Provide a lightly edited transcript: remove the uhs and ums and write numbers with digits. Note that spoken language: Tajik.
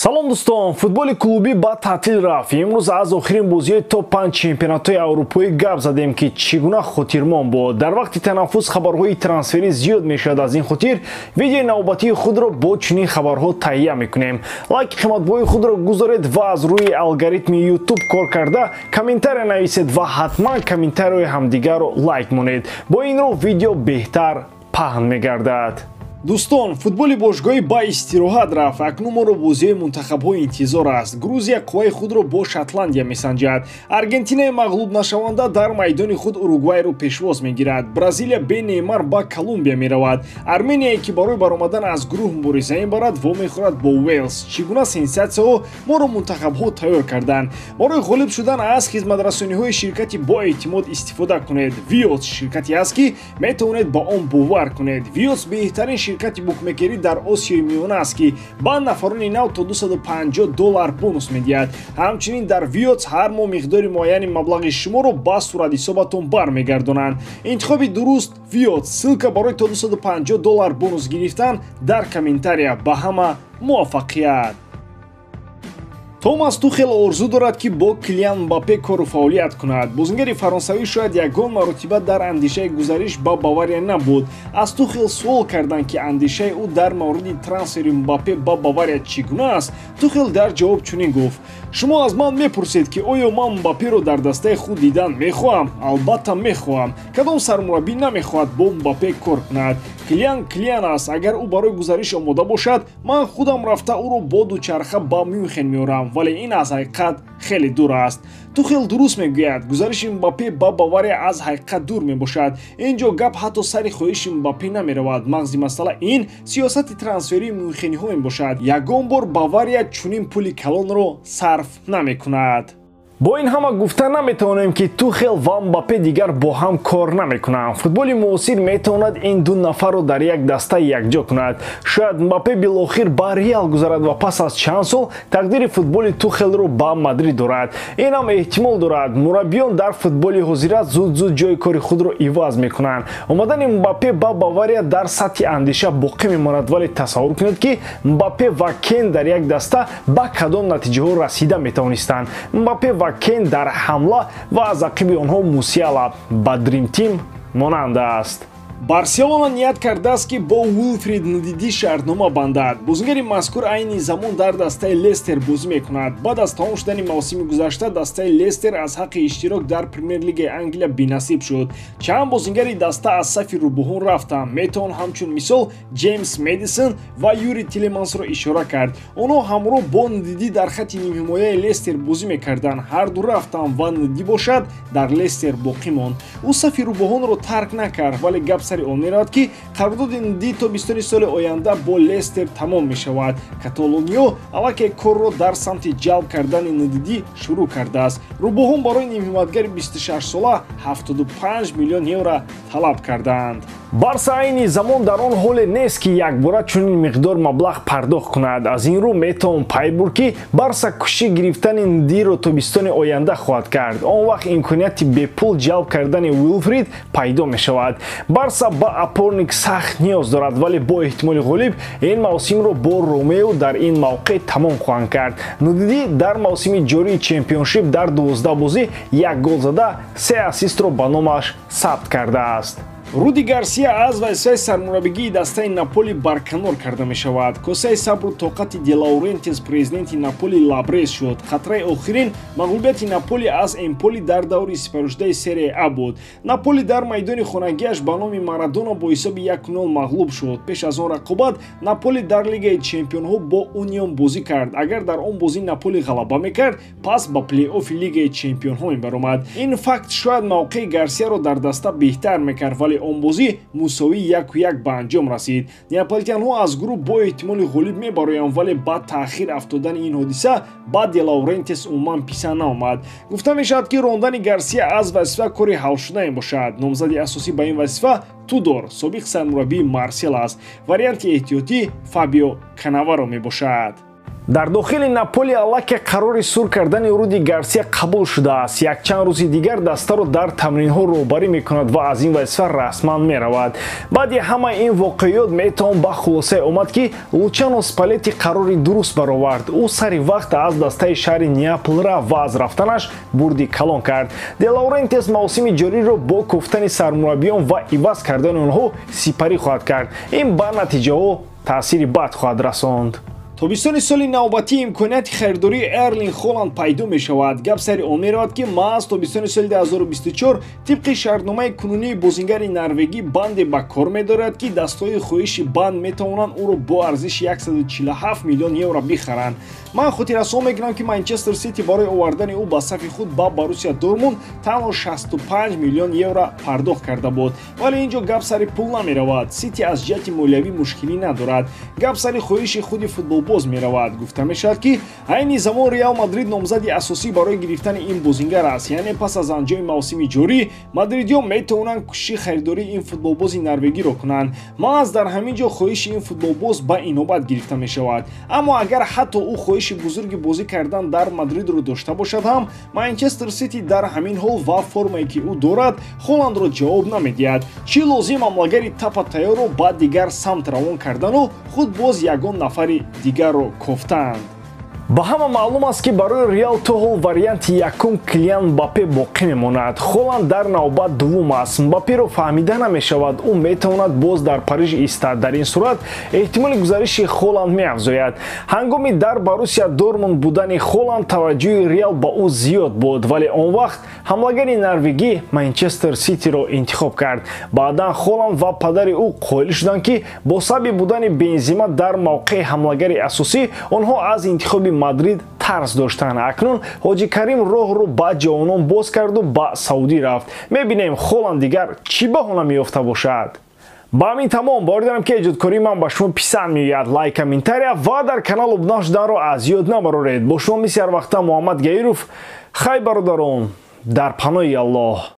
Салом, дӯстон! Футболи клубӣ ба таътил рафт. Имрӯз аз охирин бозиҳои топ 5 чемпионатҳои аврупоӣ гап задем, ки чӣ гуна хотирмон буд. Дар вақти танаффус хабарҳои трансферӣ зиёд мешавад. Аз ин хотир видеои навбатии худро бо чунин хабарҳо таҳия мекунем. Лайки қиматбоҳои худро гузоред ва аз рӯи алгоритми Ютуб кор карда, комментария нависед ва ҳатман комментарияҳои ҳамдигарро лайк монед. Бо ин роҳ видео беҳтар паҳн мегардад. Дӯстон, футболи бошгоҳӣ ба истироҳат рафт. Акнун моро бозиҳои мунтахабҳо интизор аст. Грузия қувваи худро бо Шотландия месанҷад. Аргентинаи мағлубнашаванда дар майдони худ Уругвайро пешвоз мегирад. Бразилия бе Неймар ба Колумбия меравад. Арменияе, ки барои баромадан аз гурӯҳ мубориза мебарад, вомехӯрад бо Уэлс. Чӣ гуна сенсатсияҳо моро мунтахабҳо тайёр карданд? Барои ғолиб шудан аз хизматрасониҳои ширкати боэътимод истифода кунед. Виотс ширкате аст, ки метавонед ба он бовар кунед. Виотс беҳтарин ширкати букмекерӣ дар Осиёи Миёна аст, ки ба нафарони нав то $250 бонус медиҳад. Ҳамчунин дар Виотс ҳар моҳ миқдори муайяни маблағи шуморо ба суратҳисобатон бармегардонанд. Интихоби дуруст — Виотс. Ссылка барои то $250 бонус гирифтан дар комментария. Ба ҳама муваффақият! Томас Тухел орзу дорад, ки бо Килиан Мбаппе кору фаъолият кунад. Бозингари фаронсавӣ шояд ягон маротиба дар андешаи гузариш ба Бавария набуд. Аз Тухел суол карданд, ки андешаи ӯ дар мавриди трансфери Мбаппе ба Бавария чӣ гуна аст. Тухел дар ҷавоб чунин гуфт: «Шумо аз ман мепурсед, ки оё ман Мбапперо дар дастаи худ дидан мехоҳам? Албатта, мехоҳам. Кадом сармураббӣ намехоҳад бо Мбаппе кор кунад? Килиан Килиан аст. Агар ӯ барои гузариш омода бошад, ман худам рафта ӯро бо дучарха ба Мюнхен меорам, вале ин аз ҳақиқат хеле дур аст». Тухел дуруст мегӯяд: гузариши Мбаппе ба Бавария аз ҳақиқат дур мебошад. Ин ҷо гап ҳатто сари хоҳиши Мбаппе намеравад. Мағзи масъала ин сиёсати трансферии мюнхениҳо мебошад. Ягон бор Бавария чунин пули калонро сарф намекунад. Бо ин ҳама гуфта наметавонем, ки Тухел ва Мбаппе дигар бо ҳам кор намекунанд. Футболи муосир метавонад ин ду нафарро дар як даста якҷо кунад. Шояд Мбаппе билохир ба Реал гузарад ва пас аз чанд сол тақдири футболи Тухелро ба Мадрид дорад. Ин ҳам эҳтимол дорад. Мураббиён дар футболи ҳозира зуд-зуд ҷои кори худро иваз мекунанд. Омадани Мбаппе ба Бавария дар сатҳи андеша боқӣ мемонад, вале тасаввур кунед, ки Мбаппе ва Кен дар як даста ба кадом натиҷаҳо расида метавонистанд. Мбаппе ва Кен дар ҳамла ва аз ақиби онҳо Мусиала ба Dream Team монанд аст. Барселона ният кардааст, ки бо Уилфрид Ндиди шартнома бандад. Бозингари мазкур айни замон дар дастаи Лестер бозӣ мекунад. Баъд аз тамом шудани мавсими гузашта дастаи Лестер аз ҳаққи иштирок дар Премер-лигаи Англия бенасиб шуд. Чанд бозингари даста аз сафи рӯбоҳон рафтанд. Метавон ҳамчун мисол Ҷеймс Медисон ва Юри Тилемансро ишора кард. Онҳо ҳамроҳ бо Ндиди дар хатти нимҳимояи Лестер бозӣ мекарданд. Ҳарду рафтанд ва Ндиди бошад, дар Лестер боқӣ монд. Ӯ сафи рӯбоҳонро тарк накард, вале гап сари он меравад, ки қарордоди Нди то 20 соли оянда бо Лестер тамом мешавад. Каталониё аллакай корро дар самти ҷалб кардани Ндиди шурӯъ кардааст. Рӯбоҳон барои нимҳимоятгари 26-сола 75 миллион евро талаб кардаанд. Барса айни замон дар он ҳоле нест, ки якбора чунин миқдор маблағ пардохт кунад. Аз ин рӯ метавон пай бурд, ки Барса кӯшиши гирифтани Ндиро тобистони оянда хоҳад кард. Он вақт имконияти бепул ҷалб кардани Уилфрид пайдо мешавад. Барса ба опорник сахт ниёз дорад, вале бо эҳтимоли ғолиб ин мавсимро бо Ромео дар ин мавқеъ тамом хоҳанд кард. Ндиди дар мавсими ҷории Чемпионшип дар 12 бозӣ як гол зада, се ассистро ба номаш сабт кардааст. Руди Гарсия аз вазифаи сармураббигии дастаи Наполи барканор карда мешавад. Косаи сабру тоқати Делаурентис, президенти Наполи, лабрез шуд. Қатраи охирин мағлубияти Наполи аз Эмполи дар даври сипаришудаи Серия А буд. Наполи дар майдони хонагиаш ба номи Марадона бо ҳисоби 1-0 мағлуб шуд. Пеш аз он рақобат Наполи дар Лигаи чемпионҳо бо Унион бозӣ кард. Агар дар он бозӣ Наполи ғалаба мекард, пас ба плей-оффи Лигаи чемпионҳо мебаромад. Ин факт шояд мавқеи Гарсияро дар даста беҳтар мекард, вале он бозӣ мусовии 1-1 ба анҷом расид. Неаполитянҳо аз гурӯҳ бо эҳтимоли ғолиб мебароянд, вале ба таъхир афтодани ин ҳодиса ба Делаурентис умуман писанд наомад. Гуфта мешавад, ки рондани Гарсия аз вазифа кори ҳалшуда мебошад. Номзади асосӣ ба ин вазифа Тудор, собиқ сармураббии Марсел аст. Варианти эҳтиётӣ Фабио Канаваро мебошад. Дар дохили Наполи аллакай қарори сур кардани Руди Гарсия қабул шудааст. Якчанд рӯзи дигар дастаро дар тамринҳо роҳбарӣ мекунад ва аз ин вазифа расман меравад. Баъди ҳамаи ин воқеиёт метавон ба хулосае омад, ки Лучано Спалетти қарори дуруст баровард. Ӯ сари вақт аз дастаи шаҳри Неапол рафт ва аз рафтанаш бурди калон кард. Де Лаурентис мавсими ҷориро бо кофтани сармураббиён ва иваз кардани онҳо сипарӣ хоҳад кард. Ин ба натиҷаҳо таъсири бад хоҳад расонд. Тобистони соли навбатӣ имконияти харидории Эрлинг Холанд пайдо мешавад. Гап сари он меравад, ки маҳз тобистони соли 2024 тибқи шартномаи кунунии бозингари норвегӣ банде ба кор медорад, ки дастҳои хоҳиши банд метавонанд ӯро бо арзиши 147 миллион евро бихаранд. Ман хотиррасон мекунам, ки Манчестер Сити барои овардани ӯ ба сафи худ ба Боруссия Дортмунд танҳо 65 миллион евро пардохт карда буд. Вале ин ҷо гап сари пул намеравад. Сити аз ҷиҳати молиявӣ мушкилӣ надорад. Гап сари хоҳиши худи футболбоз меравад. Гуфта мешавад, ки айни замон Реал Мадрид номзади асосӣ барои гирифтани ин бозингар аст. Яъне пас аз анҷоми мавсими ҷорӣ мадридиён метавонанд кӯшиши харидории ин футболбози норвегиро кунанд. Маҳз дар ҳамин ҷо хоҳиши ин футболбоз ба инобат гирифта мешавад. Аммо агар ҳатто ӯ хоҳиши бузурги бозӣ кардан дар Мадридро дошта бошад ҳам, Манчестер Сити дар ҳамин ҳол ва формае ки ӯ дорад, Холандро ҷавоб намедиҳад. Чӣ лозим ҳамлагари тапа тайёрро ба дигар самт равон кардану худ боз ягон нафари дигарро кофтаанд. Ба ҳама маълум аст, ки барои Реал то ҳол варианти якум Килиан Мбаппе боқӣ мемонад. Холанд дар навбат дуввум аст. Мбапперо фаҳмида намешавад, ӯ метавонад боз дар Париж истад. Дар ин сурат эҳтимоли гузариши Холанд меафзояд. Ҳангоми дар Боруссия Дортмунд будани Холанд таваҷҷӯҳи Реал ба ӯ зиёд буд, вале он вақт ҳамлагари норвегӣ Манчестер Ситиро интихоб кард. Баъдан Холанд ва падари ӯ қоил шуданд, ки бо сабаби будани Бензима дар мавқеи ҳамлагари асосӣ онҳо аз интихоби Мадрид тарс доштанд. Акнун Ҳоҷи Карим роҳро ба ҷавонон боз карду ба Саудӣ рафт. Мебинем, Холанд дигар чӣ баҳона меёфта бошад. Ба ҳамин тамом. Боварӣ дорам, ки эҷодкории ман ба шумо писанд меояд. Лайк, комментария ва дар канал обуна шуданро аз ёд набароред. Бо шумо мисли ҳар вақта Муҳаммад Гаиров. Хай, бародарон, дар паноҳи Аллоҳ.